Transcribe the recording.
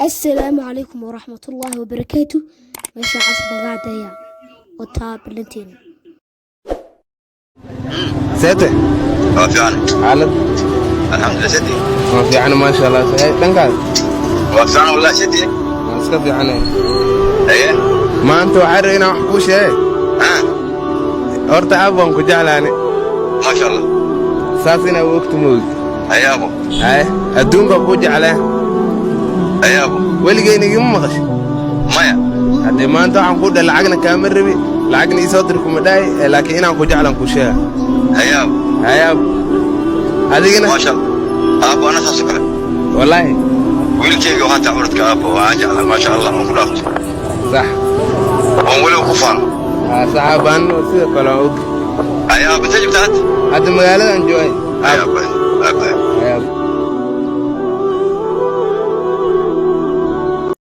Assalaamu calaykum waraxmatullaahi wabarakaatu. Meesha cas naga cadeeya wataa ballanteena. Seete? Waa fiican. Xaalad? Alxamdulillah, seti. Waa fiican, maasha Allah. Saxiib, dhankaas? Waa fiican wallahi, seti. Waa iska fiicanay. Haye. Maanta waxaan rabay inaan wax kuu sheege. Horta aab, waan ku jeclaane. Maasha Allah. Saas inaa u ogta moogid. Haye, abo. Haye, adduunkaa kuu jeclaa. Haye, abo. Weligeyna igama maqashay? Maya. Haddee maanta waxaan kuu dhahay, lacagna kaama rabi, lacagna ii soo dir kuma dhahay, laakiin inaan ku jeclaan kuu sheega. Haye, abo. Haye aab, adigana? Maasha Allah, aabo, ana saas oo kale. Wallaahi. Wiilkeyga waxaa taa curadka, aabo, waan jeclaa, maasha Allah, waan ku dhaafto. Sax. Waan weliba ku faano. Haa, sax aab, anno sidoo kale waan og. Haye aabo, intee joogtaa hadda? Hadda magaaladan joogay. Haye aabo, aabo. Haye aab.